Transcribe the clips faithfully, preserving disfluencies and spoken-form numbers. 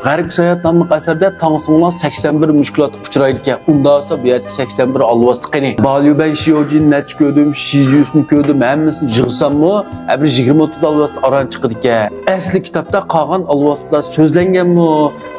غەربىي ساياھەت ناملىق ئەسەردە تاڭسىڭلار سەكسەن بىر مۈشكۈلاتقا ئۇچرايدىكەن. ئۇنداق بولسا بۇ يەردىكى سەكسەن بىر ئالۋاستى قېنى؟ باليۇبەن شيوجىننى نەچچە كۆردۈم، شىجۈسنى كۆردۈم، ھەممىسىنى يىغساممۇ، ھە، بىر يىگىرمە ئوتتۇز ئالۋاستى ئاران چىقىدىكەن. ئەسلى كىتابتا قالغان ئالۋاستىلار سۆزلەنگەنمۇ؟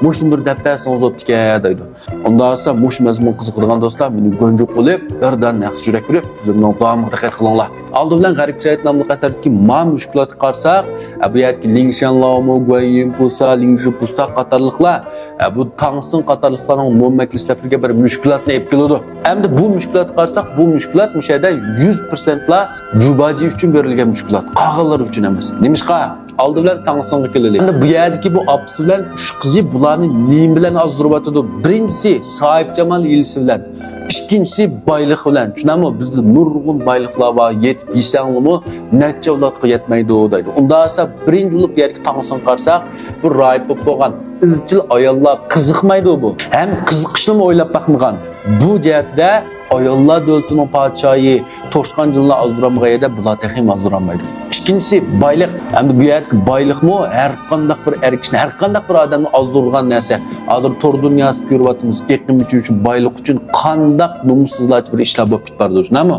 مۇشۇنى بىر دەپ بەرسىڭىز بوپتىكەن، دەيدۇ. ئۇنداق بولسا مۇشۇ مەزمۇن قىزىقىدىغان دوستلار مېنى گۆنجۈپ قويۇپ، بىردىن نەقىش يۈرەك بېرىپ، فىلىمنىڭ داۋامىغا دىققەت قىلىڭلار. ئالدى بىلەن غەربىي ساياھەت ناملىق ئەسەردىكى ما مۈشكۈلاتقا قارىساق، ئە، بۇ يەردىكى لىڭشەن لاۋمۇ، گۇەنيىن پۇسا، لىڭشى پۇسا قاتارلىقلار، ئە، بۇ تاڭسىڭ قاتارلىقلارنىڭ نومۇ ئەكېلىش سەپىرىگە بىر مۈشكۈلاتنى ئېلىپ كېلىدۇ. ئەمدى بۇ مۈشكۈلاتقا قارىساق، بۇ مۈشكۈلات مۇشۇ يەردە يۈز پىرسەنتلا جۇباجى ئۈچۈن بېرىلگەن مۈشكۈلات، قالغانلار ئۈچۈن ئەمەس. نېمىشقا؟ ئالدى بىلەن تاڭسىڭغا كېلىلى. ئەمدى بۇ يەردىكى بۇ ئاپىسى بىلەن ئۈچ قىزى بۇلارنى نېمە بىلەن ئازدۇرۇۋاتىدۇ؟ بىرىنچىسى ساھىبجامال ھىيلىسى بىلەن، ئىككىنچىسى بايلىق بىلەن. چۈشىنەمۇ؟ بىزدە نۇرغۇن بايلىقلار بار، يېتىپ يېسەڭلىمۇ نەچچە ئەۋلادقا يەتمەيدۇ دەيدۇ. ئۇنداق بولسا بىرىنچى بولۇپ بۇ يەردىكى تاڭسىڭغا قارىساق، بۇ راھىب بولۇپ بولغان، ئىزچىل ئاياللار قىزىقمايدۇ بۇ. ھەم قىزىقىشنىمۇ ئويلاپ باقمىغان. بۇ جەھەتتە ئاياللار دۆلىتىنىڭ پادىشاھى توشقان جىنلار ئازدۇرالمىغان يەردە بۇلار تېخىمۇ ئازدۇرالمايدۇ. ئىككىنچىسى بايلىق. ئەمدى بۇ يەردىكى بايلىقمۇ ھەر قانداق بىر ئەر كىشىنى، ھەر قانداق بىر ئادەمنى ئازدۇرىدىغان نەرسە. ھازىر تور دۇنياسىدا كۆرۈۋاتىمىز، ئېقىم ئۈچۈن، شۇ بايلىق ئۈچۈن قانداق نومۇسسىزلارچە بىر ئىشلار بولۇپ كېتىپ بارىدۇ، شۇنداقمۇ؟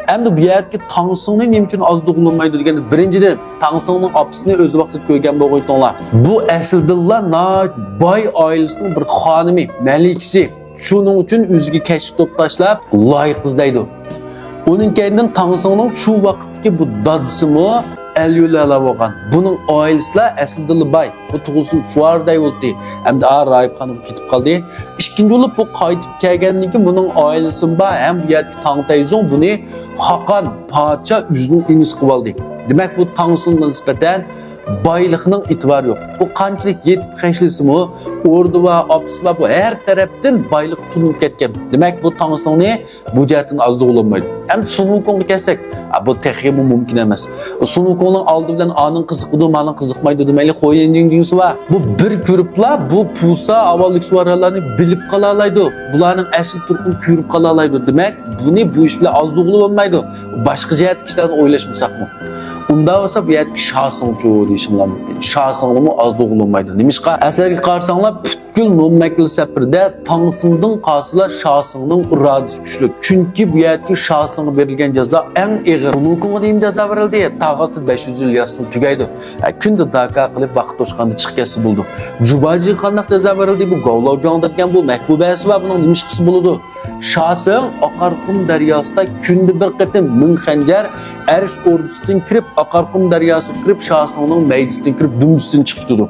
ئەمدى بۇ يەردىكى تاڭسىڭنى نېمە ئۈچۈن ئازدۇرغىلى بولمايدۇ دېگەندە، بىرىنچىدىن، تاڭسىڭنىڭ ئاپىسىنى ئۆزى ۋاقتىدا كۆرگەن بولغىيتىڭلار. بۇ ئەسلىدىنلا ناھايىتى باي ئائىلىسىنىڭ بىر خانىمى، مەلىكىسى. شۇنىڭ ئۈچۈن ئۆزىگە كەچلىك توپ تاشلاپ، لاي قىز دەيدۇ. ئۇنىڭ كەينىدىن تاڭسىڭنىڭ شۇ ۋاقىتتىكى بۇ دادىسىمۇ ئەليۇلەلا بولغان. بۇنىڭ ئائىلىسىلا ئەسلىدىلا باي. بۇ تۇغۇلسىلا فۇقەرا دەيۋاتىدۇ. ئەمدى ئا راھىبخانىغا كېتىپ قالدى. ئىككىنچى بولۇپ بۇ قايتىپ كەلگەندىن كېيىن بۇنىڭ ئائىلىسىمۇ بار، ھەم بۇ يەردىكى تاڭ تەيزۇڭ بۇنى خاقان پادىشاھ ئۆزىنىڭ ئىنىسى قىلىۋالدى. دېمەك، بۇ تاڭسىڭغا نىسبەتەن بايلىقنىڭ ئېتىبارى يوق. بۇ قانچىلىك يېتىپ خەجلىسىمۇ، ئوردا ۋە ئاپىسلار بۇ ھەر تەرەپتىن بايلىق تولۇپ كەتكەن. دېمەك، بۇ تاڭسىڭنى بۇ جەھەتتىن ئازدۇرغىلى بولمايدۇ. ئەمدى سۇن ۋۇكۇڭغا كەلسەك، ئا، بۇ تېخىمۇ مۇمكىن ئەمەس. سۇن ۋۇكۇڭنىڭ ئالدى بىلەن ئانىڭ قىزىقىدۇ، مانىڭ قىزىقمايدۇ دېمەيلى، خو يەنجىڭجىڭسى بار. بۇ بىر كۆرۈپلا بۇ پۇسا ئاۋالىكسۇ ۋارالارنى بىلىپ قالالايدۇ. بۇلارنىڭ ئەسلى تۇرقىنى كۆرۈپ قالالايدۇ. دېمەك، بۇنى بۇ ئىش بىلەن ئازدۇرغىلى بولمايدۇ. باشقا جەھەتتىكى ئىشلارنى ئويلاشمىساقمۇ. ئۇنداق بولسا بۇ يەردىكى شاسىڭچۇ دېيىشىڭلار مۇمكىن. شاسىڭنىمۇ ئازدۇرغىلى بولمايدۇ. نېمىشقا؟ ئەسەرگە قارىساڭلار، پۈتكۈل نومۇ ئەكېلىش سەپىرىدە تاڭسىڭدىن قالسىلا شاسىڭنىڭ ئىرادىسى كۈچلۈك. چۈنكى بۇ يەردىكى شاسىڭغا بېرىلگەن جازا ئەڭ ئېغىر. سۇن ۋۇكۇڭغا نېمە جازا بېرىلدى؟ تاغ ئاستىدا بەش يۈز يىل ياتسىمۇ تۈگەيدۇ. ھە، كۈندە داكا قىلىپ، باقا توشقاندا چىقىپ كەتسە بولىدۇ. جۇباجىغا قانداق جازا بېرىلدى؟ بۇ گاۋلاۋجۇاڭ دەيدىغان بۇ مەھبۇبەسى بار، بۇنىڭ نېمە ئىش قىلسا بولىدۇ؟ شاسىڭ ئاقارقۇم دەرياسىدا كۈندە بىر قېتىم مىڭ خەنجەر ئەرش ئوردىسىدىن كىرىپ، ئاقارقۇم دەرياسىغا كىرىپ، شاسىڭنىڭ مەيدىسىدىن كىرىپ، دۈمبىسىدىن چىقىپ كېتىدۇ.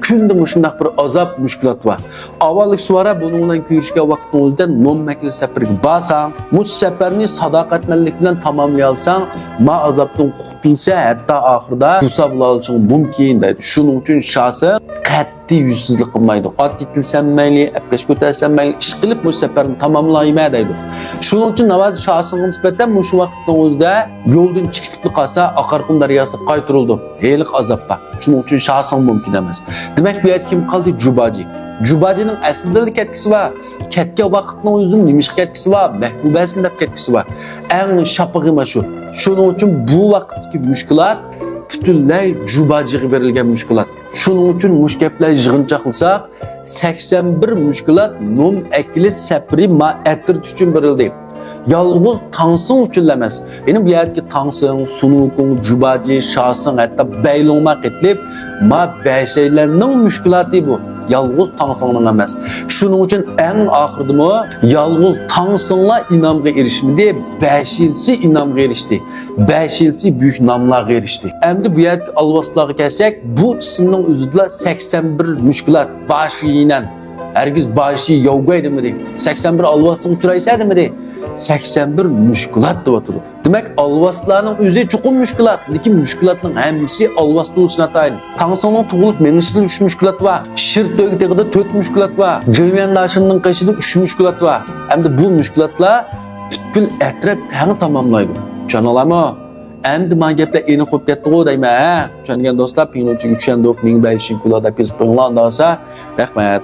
كۈندە مۇشۇنداق بىر ئازاب، مۈشكۈلات بار. ئاۋۋاللىق سۇۋارا بۇنىڭ بىلەن كۆرۈشكەن ۋاقتىڭىزدا نومۇ ئەكېلىش سەپىرىگە بارساڭ، مۇشۇ سەپەرنى ساداقەتمەنلىك بىلەن تاماملىيالساڭ، ما ئازابتىن قۇتۇلسا، ھەتتا ئاخىرىدا پۇسا بولالىشىڭ مۇمكىن، دەيدۇ. شۇنىڭ ئۈچۈن شاسىڭ قەتئىي يۈزسىزلىك قىلمايدۇ. ئات يېتىلسەممەيلى، ئەپكەش كۆتەرسەممەيلى، ئىشقىلىپ مۇشۇ سەپەرنى تاماملايمەن، دەيدۇ. شۇنىڭ ئۈچۈن ناۋادا شاسىڭغا نىسبەتەن مۇشۇ ۋاقىتنىڭ ئۆزىدە يولدىن چىقىپ قالسا، ئاقارقۇم دەرياسىغا قايتۇرۇلىدۇ. ھېلىقى ئازاب بار. شۇنىڭ ئۈچۈن شاسىڭ مۇمكىن ئەمەس. دېمەك، بۇ يەردە كىم قالدى؟ جۇباجى. جۇباجىنىڭ ئەسلىدىلا كەتكۈسى بار. كەتكەن ۋاقىتنىڭ ئۆزىدىمۇ نېمىشقا كەتكۈسى بار؟ مەھبۇبەسىنى دەپ كەتكۈسى بار. ئەڭ شاپىقى مانا شۇ. شۇنىڭ ئۈچۈن بۇ ۋاقىتتىكى مۈشكۈلات پۈتۈنلەي جۇباجىغا بېرىلگەن مۈشكۈلات. شۇنىڭ ئۈچۈن مۇشۇ گەپلەرنى يىغىنچاقلىساق، سەكسەن بىر مۈشكۈلات نومۇ ئەكېلىش سەپىرى ما ئەترىتى ئۈچۈن بېرىلدى. يالغۇز تاڭسىڭ ئۈچۈنلا ئەمەس. يەنى بۇ يەردىكى تاڭسىڭ، سۇن ۋۇكۇڭ، جۇباجى، شاسىڭ، ھەتتا بەيلوڭما قېتىلىپ، ما بەشەيلەننىڭ مۈشكۈلاتى بۇ. يالغۇز تاڭسىڭنىڭ ئەمەس. شۇنىڭ ئۈچۈن ئەڭ ئاخىرىدىمۇ يالغۇز تاڭسىڭلا ئىنامغا ئېرىشمىدى، بەشىلسى ئىنامغا ئېرىشتى. بەشىلسى بۈيۈك ناملارغا ئېرىشتى. ئەمدى بۇ يەردىكى ئالۋاستىلارغا كەلسەك، بۇ ئىسىمنىڭ ئۆزىدىلا سەكسەن بىر مۈشكۈلات، باشى يىنەن، ھەرگىز باشى ياۋگاي دېمىدى. سەكسەن بىر ئالۋاستىغا ئۇچرايسەن دېمىدى. سەكسەن بىر مۈشكۈلات دەۋاتىدۇ. دېمەك، ئالۋاستىلارنىڭ ئۆزى چوقۇم مۈشكۈلات، لېكىن مۈشكۈلاتنىڭ ھەممىسى ئالۋاستى بولۇشى ناتايىن. تاڭسىڭنىڭ تۇغۇلۇپ مېڭىشىدىن ئۈچ مۈشكۈلات بار. شىر تۆگە تېغىدا تۆت مۈشكۈلات بار. جېۋيەن داشىننىڭ قېشىدا ئۈچ مۈشكۈلات بار. ئەمدى بۇ مۈشكۈلاتلار پۈتكۈل ئەترەت تەڭ تاماملايدۇ. چۈشەنىڭلارمۇ؟ ئەمدى مانا گەپلەر ئېنىق بولۇپ كەتتىغۇ دەيمەن، ھە؟ چۈشەنگەن دوستلار پىڭلۇچىگە چۈشەندۇق، مىڭ بەش يۈز كۇلا دەپ يېزىپ قويۇڭلار، ئۇنداق بولسا. رەھمەت.